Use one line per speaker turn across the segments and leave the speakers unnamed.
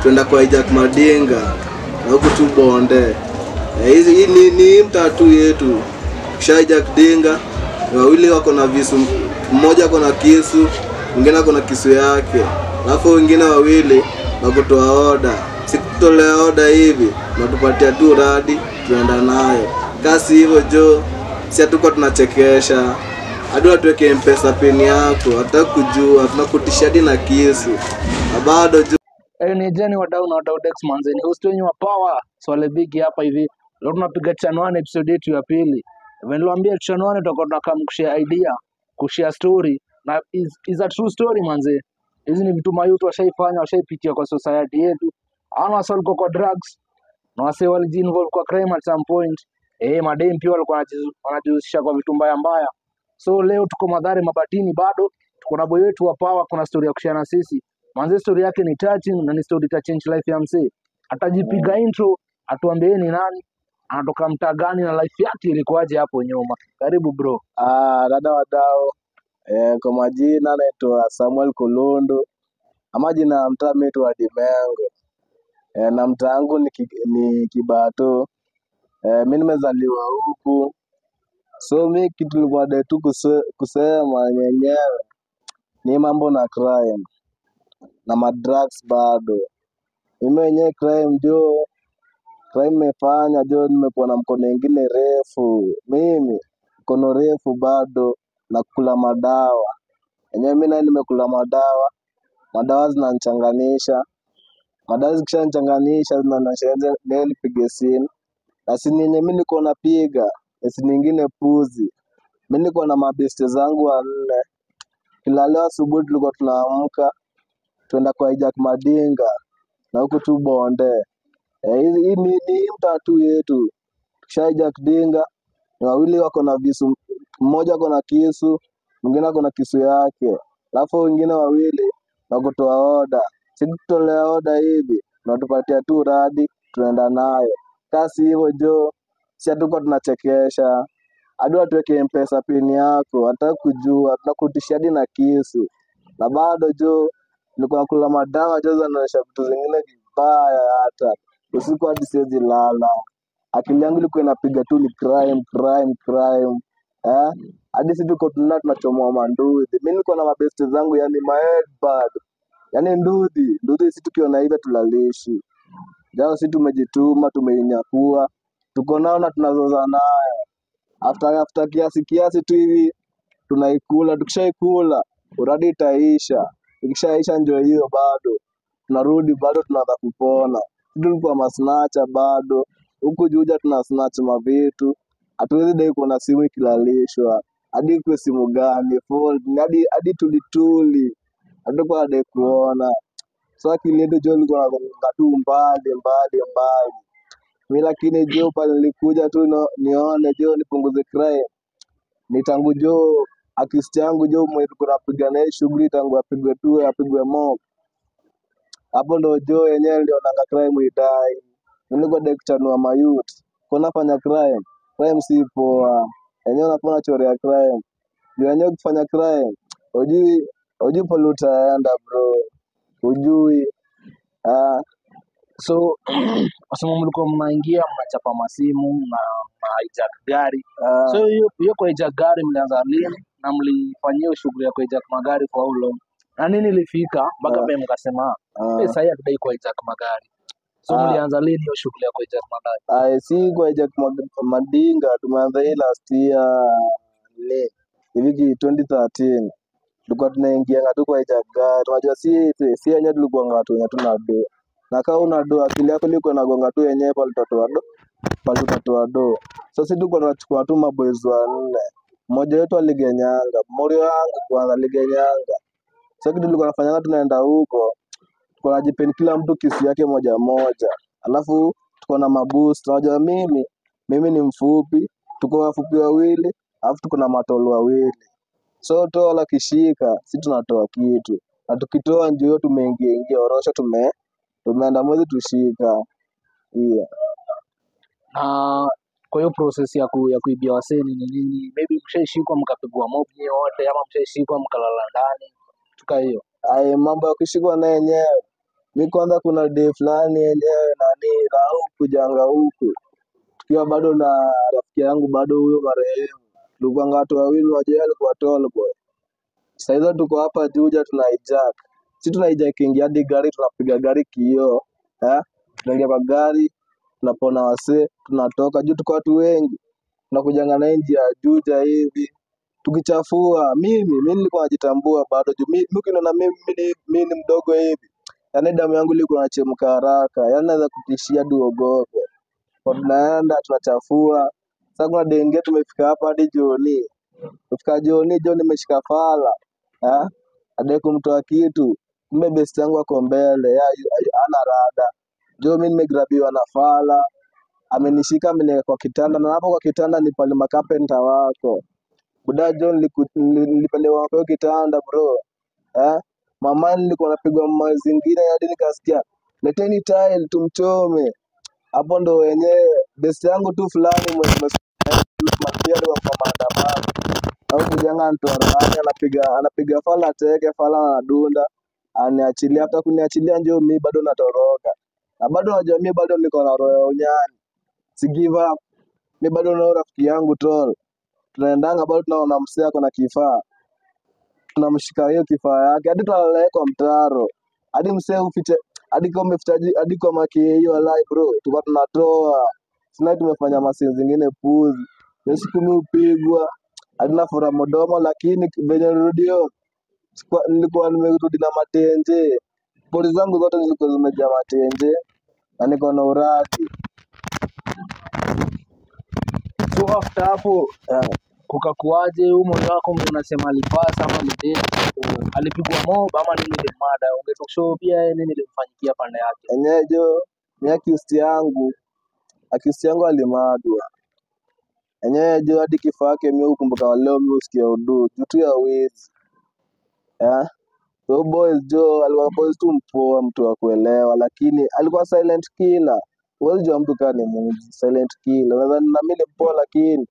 Tuenda kwa Isaac Madinga na huku tu Bonde. Hizi hii ni mtaa tu yetu. Kisha Isaac Dinga, wawili wako na visu, mmoja ako na kisu, mwingine ako na kisu yake. Alafu wengine wawili wakutoa oda. Sikutolea oda hivi, natupatia tu radi, tunaenda nayo. Kasi hivyo jo, si hatuko tunachekesha. Hadi watuweke M-Pesa pin yako, hatutaki kujua, tunakutisha hadi na kisu. Na bado jo.
Ni Jeni wadau na wadau Dex manze, ni host wenyu wa Power Swale Big hapa hivi. Leo tunapiga chanuane episode yetu ya pili. Niliwaambia chanuane tutakuwa tunakam kushare idea, kushare story na is a true story manze. Hizi ni vitu mayutu washaifanya, washaipitia kwa society yetu. Hawana wase walikuwa kwa drugs na wase walijiinvolve kwa crime at some point. Madem pia walikuwa wanajihusisha kwa vitu mbaya mbaya. So leo tuko Mathare Mabatini bado, tuko na boy wetu wa Power, kuna story ya kushare na sisi. Manze story yake ni touching na ni story ita change life ya msee. Atajipiga intro, atuambie ni nani, anatoka mtaa gani na life yake ilikuwaje hapo nyuma. Karibu bro.
Dada wadau. Kwa majina naitwa Samuel Kulundu. Ama jina ya mtaa mimi naitwa Dimengo. Na mtaa wangu ni Kibato. Mimi nimezaliwa huku. So mi kitu nilikuwa nadai tu kusema yenyewe ni mambo na crime na madrugs bado. Mimi wenyewe crime jo, crime imefanya jo nimekuwa na mkono ingine refu. Mimi mkono refu bado na kula madawa. Yenyewe mimi naye nimekula madawa. Madawa zinanichanganisha. Madawa zikishanichanganisha zinanionyesha leo nipige simu. Na simu yenye mimi niko napiga ni simu nyingine puzi. Mimi niko na mabeste zangu wanne. Kila leo asubuhi tulikuwa tunaamka tuenda kwa Isaac Madinga na huku tu Bonde. Hii ni mtaa tu yetu. Kisha Isaac Dinga, ni wawili wako na visu, mmoja ako na kisu, mwingine ako na kisu yake. Alafu wengine wawili wakutoa oda. Sikutolea oda hivi, natupatia tu radi, tunaenda nayo. Kasi hivyo jo, si hatuko tunachekesha. Hadi watuweke M-Pesa pin yako, hatutaki kujua, tunakutishia hadi na kisu. Na bado jo, nilikuwa nakula madawa jo zinaonyesha vitu zingine vibaya hata. Usiku hadi siwezi lala. Akili yangu ilikuwa inapiga tu ni crime, crime, crime. Hadi sisi tuko tunachomoa manduthi. Mimi niko na mabeste zangu yani my bad. Yani nduthi, nduthi sisi tukiona hivi tulalishi. Jao sisi tumejituma, tumeinyakua. Tuko nao na tunazoza nayo. After kiasi kiasi tu hivi tunaikula, tukishaikula uradi itaisha. Ikishaisha ndio hiyo bado. Tunarudi bado tunaanza kupona. Sisi tulikuwa masnatcher bado. Huku Juja tuna snatch mavitu. Hatuwezi dai kuona simu ikilalishwa. Hadi kwa simu gani, fold, hadi tulituli. Hatukuwa tunadai kuona. So akili yetu jo ilikuwa inagonga tu mbali, mbali, mbali. Mimi lakini jo pale nilikuja tu nione jo nipunguze crime. Ni tangu jo artist yangu jo mwenye tulikuwa tunapiga naye shughuli tangu apigwe tu, apigwe mob. Hapo ndo jo yenyewe nilionanga crime idai. Nilikuwa dai kuchanua mayouth. Kwa nafanya crime, crime si poa. Yenyewe unafanya chorea crime. Juu yenyewe ukifanya crime, hujui pale utaenda bro. Hujui.
So, wasema mlikuwa mnaingia mnachapa masimu na hijack gari. So hiyo kwa hijack gari mlianza lini na mlifanyia shughuli ya kwa hijack magari kwa how long? Na nini ilifika mpaka pia mkasema, sasa hatudai kwa hijack magari? So mlianza lini hiyo shughuli ya kwa hijack magari?
Si kwa hijack Madinga tumeanza hii last year ni hivi 2013. Tulikuwa tunaingia tu kwa hijack gari. Unajua si yenyewe tulikuwa watu wenye tuna do. Na kama una do akili yako ilikuwa inagonga tu yenyewe pale utatoa do. Pale utatoa do. So sisi tulikuwa tunachukua tu maboys wanne. Mmoja wetu aligenyanga, mmoja wangu kwanza aligenyanga. So kitu tulikuwa tunafanyanga tunaenda huko, tuko najipeni kila mtu kisi yake moja moja. Alafu tuko na maboost. Unajua mimi ni mfupi, tuko wafupi wawili, alafu tuko na matolo wawili. So toa la kishika, si tunatoa kitu. Na tukitoa ndio hiyo tumeingia ingia orosho tumeenda mwezi tushika. Yeah.
Na kwa hiyo process ya kuibia wasee ni nini? Maybe mshaishikwa mkapigwa mob nyinyi wote ama mshaishikwa mkalala ndani? Tuka hiyo.
Ai, mambo ya kushikwa na yenyewe. Mi kwanza kuna day fulani yenyewe nani Rau kujanga huku tukiwa bado na rafiki yangu bado huyo marehemu, tulikuwanga watu wawili, wajua alikuwa tall boy. Sasa hizo tuko hapa Juja tunaijack, si tunaijack ingia hadi gari, tunapiga gari kioo eh, tunaingia kwa gari tunapona wasee, tunatoka juu, tuko watu wengi, tunakujanga na njia ya Juja hivi tukichafua. Mimi nilikuwa najitambua bado juu mimi ukiniona mimi ni mdogo hivi, yaani damu yangu ilikuwa inachemka haraka, yaani naweza kutishia hadi uogope. Kwa tunaenda tunachafua. Sasa kuna denge tumefika hapa hadi jioni, kufika jioni jo nimeshika fala eh, adai kumtoa kitu, kumbe best yangu ako mbele ya ana rada jo, mimi nimegrabiwa na fala, amenishika ameniweka kwa kitanda, na hapo kwa kitanda ni pale makapenta wako buda jo, nilipelewa kwa hiyo kitanda bro eh, mama nilikuwa napigwa mazingira hadi nikasikia leteni tile tumchome. Hapo ndo wenyewe best yangu tu fulani mwenye pia alikuwa kwa maandamano au kujanga ntoarani anapiga fala teke fala anadunda aniachilia, hata kuniachilia njo mi bado natoroka, na bado najua mi bado niko na roho ya unyani, si give up. Mi bado nao rafiki yangu tol, tunaendanga bado tunaona msee ako na kifaa, tunamshika hiyo kifaa yake hadi tunalala kwa mtaro, hadi msee ufiche hadi kwa umeficha hadi kwa maki hiyo walai bro, tulikuwa tunatoa sina, tumefanya masi zingine puzi. Hiyo siku mi upigwa hadi na fura mdomo, lakini venye nilirudio nilikuwa nimerudi na matenje, pori zangu zote zilikuwa zimejaa matenje na niko na uradi.
So after hapo kukakuaje? Huyu moyo wako unasema alipasa ama alidate, alipigwa mob ama nini ilimada? Ungetushow pia yeye nini ilimfanyikia pande yake.
Enyewe jo mi accused yangu alimadwa enyewe jo, hadi kifaa yake mi hukumbuka wa leo, mi husikia udu juu tu ya wizi eh. So boys jo alikuwa boys tu mpoa, mtu wa kuelewa, lakini alikuwa silent killer. Huwezi jua mtu kaa ni mwizi, silent killer. Unaweza na mimi ni mpoa, lakini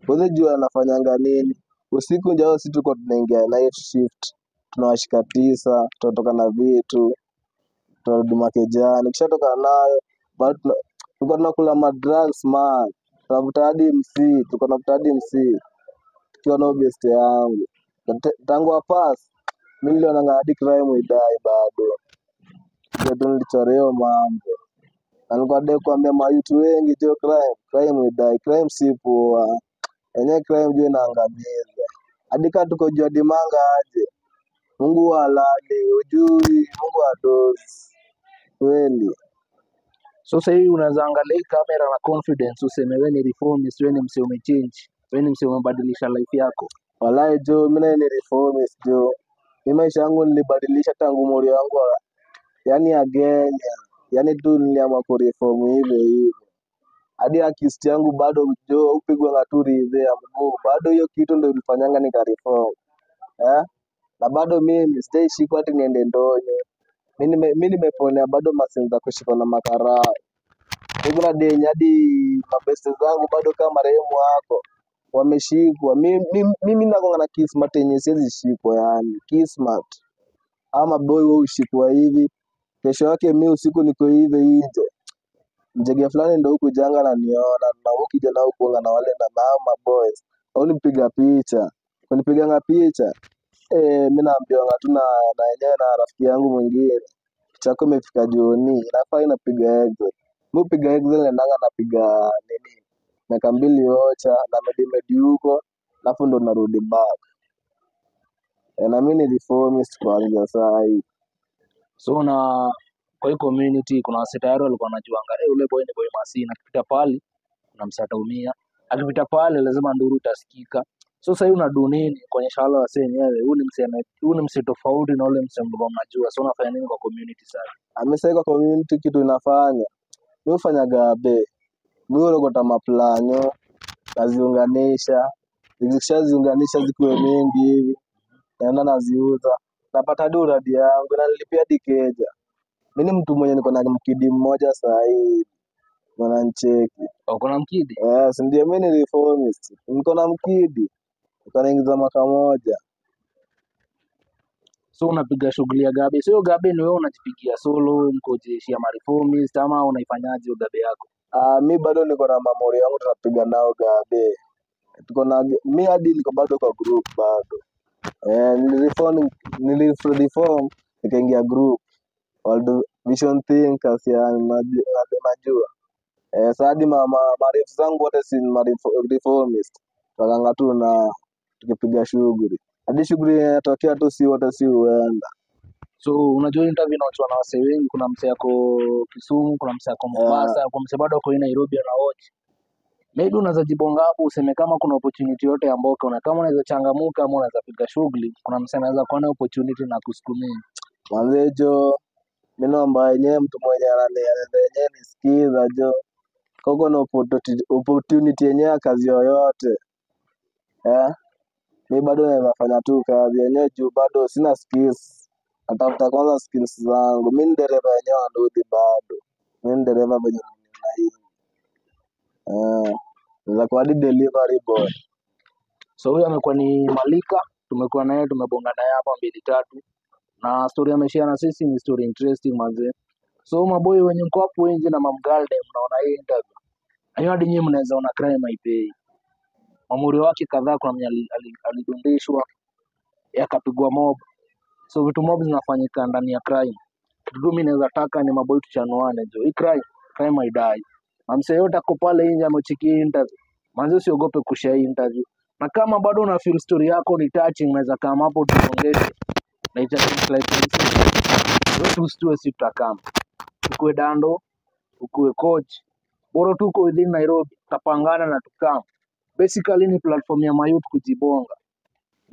huwezi jua anafanyanga nini usiku. Njao si tulikuwa tunaingia night shift, tunawashika 9, tunatoka na vitu tunarudi makejani, ukishatoka nayo bado tulikuwa tunakula madrugs man, tunavuta hadi MC, tulikuwa tunavuta hadi MC tukiwa na best yangu. Tangu apass mimi nilionanga hadi crime idai bado, ndio tu nilichorea hiyo mambo. Na nilikuwa nadai kuambia mayutu wengi jo, crime idai, crime si poa enyewe, crime jo inaangamiza hadi kaa tuko juu ya dimanga aje, Mungu halali, ujui Mungu hadozi kweli.
So sasa hii unaweza angalia hii kamera na confidence useme wewe ni reformist, wewe ni msee umechange, wewe ni msee umebadilisha life yako.
Walai jo, mimi ni reformist jo. Mimi maisha yangu nilibadilisha tangu umri wangu yaani ya Kenya. Yaani tu niliamua kureform hivyo hivyo. Hadi accused yangu bado jo upigwa na tu ridhe ya mguu. Bado hiyo kitu ndio ilifanyanga nikareform. Eh? Na bado mimi sitaishikwa ati niende ndonyo. Mimi nimeponea bado masenza kushikwa na makarao. Kuna deni hadi mabeste zangu bado kama marehemu wako wameshikwa. Mimi nakuanga na kismat yenye siwezi shikwa, yani kismat. Ama boy wewe ushikwa hivi, kesho yake mi usiku niko hivi nje, mjege fulani ndo huku janga ananiona, na huku kijana huku na wale na mama boys au nipiga picha, kunipiganga picha mimi naambiwanga tu na yenyewe na rafiki yangu mwingine, picha yako imefika jioni, inafaa inapiga Excel. Mimi hupiga Excel, naendanga napiga nini miaka 2 ocha na medimedi huko, alafu ndo narudi back. Na mimi ni reformist kwanza saa hii.
So na kwa hii community kuna wase tayari walikuwa wanajuanga, ule boy ni boy masi, na akipita pale kuna msee ataumia, akipita pale lazima nduru itasikika. So sasa hii unadu nini kuonyesha wale wase wenyewe huyu ni msee tofauti na ule msee mlikuwa mnajua? So unafanya nini kwa community sasa?
Mimi sasa kwa community kitu inafanya, mimi hufanya gabe, mimi hurokota maplanyo naziunganisha, nikishaziunganisha zikuwe mingi hivi naenda naziuza, napata hadi uradi yangu na nilipia hadi keja. Mimi ni mtu mwenye niko na mkidi mmoja saa hii wananicheki.
Uko na mkidi?
Yes, ndio mimi ni reformist. Niko na mkidi. Niko naingiza mwaka moja.
So unapiga shughuli ya gabe. So hiyo gabe ni wewe unajipigia solo, mko jeshi ya mareformist ama unaifanyaje hiyo gabe yako?
Ah, mi bado niko na mamori yangu tunapiga nao gabe. Tuko na mi hadi niko bado kwa group bado. Eh, nilireform nikaingia group World Vision Thinkers ya najua. Eh, sasa hadi marefu zangu wote si reformist. Tunakanga tu na tukipiga shughuli. Hadi shughuli inatokea tu si wote si huenda.
So unajua hii interview inaochwa na wasee wengi, kuna msee ako Kisumu, kuna msee ako Mombasa, kuna msee bado ako hii Nairobi ana watch. Maybe unaweza jibonga hapo useme kama kuna opportunity yote ya mboka, una kama unaweza changamuka ama unaweza piga shughuli, kuna msee anaweza kuwa na opportunity na kusukumia.
Manze jo, mi naomba yenyewe mtu mwenye ananieleza yenyewe nisikiza jo. Koko na opportunity yenyewe ya kazi yoyote. Eh, mi bado naweza fanya tu kazi yenyewe juu bado sina skills. Natafuta kwanza skills zangu. Mi ni dereva yenyewe wa nduthi bado. Mi ni dereva venye unaniona hivi. Eh, naweza kuwa hadi delivery boy.
So huyu amekuwa ni Malika, tumekuwa naye tumebonga naye hapa mbili tatu, na story ameshare na sisi ni story interesting manze. So maboy wenye mko hapo nje na mamgalde, mnaona hii interview, na hiyo hadi nyinyi mnaweza ona crime haipei. Mamuri wake kadhaa, kuna mwenye alidundishwa akapigwa mob. So vitu mob zinafanyika ndani ya crime. Kitu tu mimi naweza taka ni maboy tuchanuane jo, hii crime haidai. Na msee yote ako pale nje amecheki hii interview, manze usiogope kushare hii interview. Na kama bado una feel story yako ni touching, unaweza kama hapo tuongeshe na like wewe tusitue, si tutakam ukue dando ukue coach, bora tuko within Nairobi, tutapangana na tukam. Basically ni platform ya mayouth kujibonga.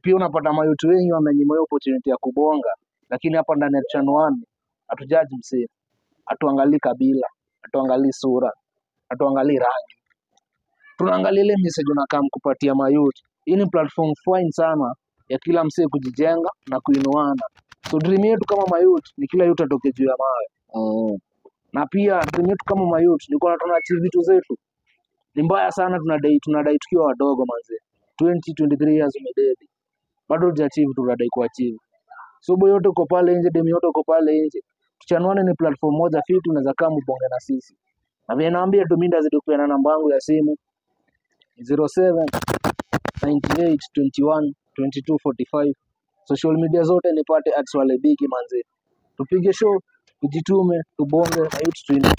Pia unapata mayouth wengi wamenyimwa hiyo opportunity ya kubonga, lakini hapa ndani ya Chanuani hatujaji msee, hatuangalii kabila, hatuangalii sura, hatuangalii rangi, tunaangalia ile message unakaa kupatia mayouth. Hii ni platform fine sana ya kila msee kujijenga na kuinuana. So dream yetu kama mayouth ni kila youth atoke juu ya mawe. Na pia dream yetu kama mayouth ni kwa tuna achieve vitu zetu. Ni mbaya sana tunadai tukiwa wadogo manze. 20 23 years umededi. Bado hujaachieve tunadai kuachieve. So boy yote uko pale nje, demu yote uko pale nje. Tuchanuane ni platform moja fit, unaweza kama ubonge na sisi. Na vile naambia tu mimi ndazidi kupeana namba yangu ya simu 07 98 21 22 45. Social media zote nipate @swalebigi manze. Tupige show, tujitume, tubonge na youth tuinue.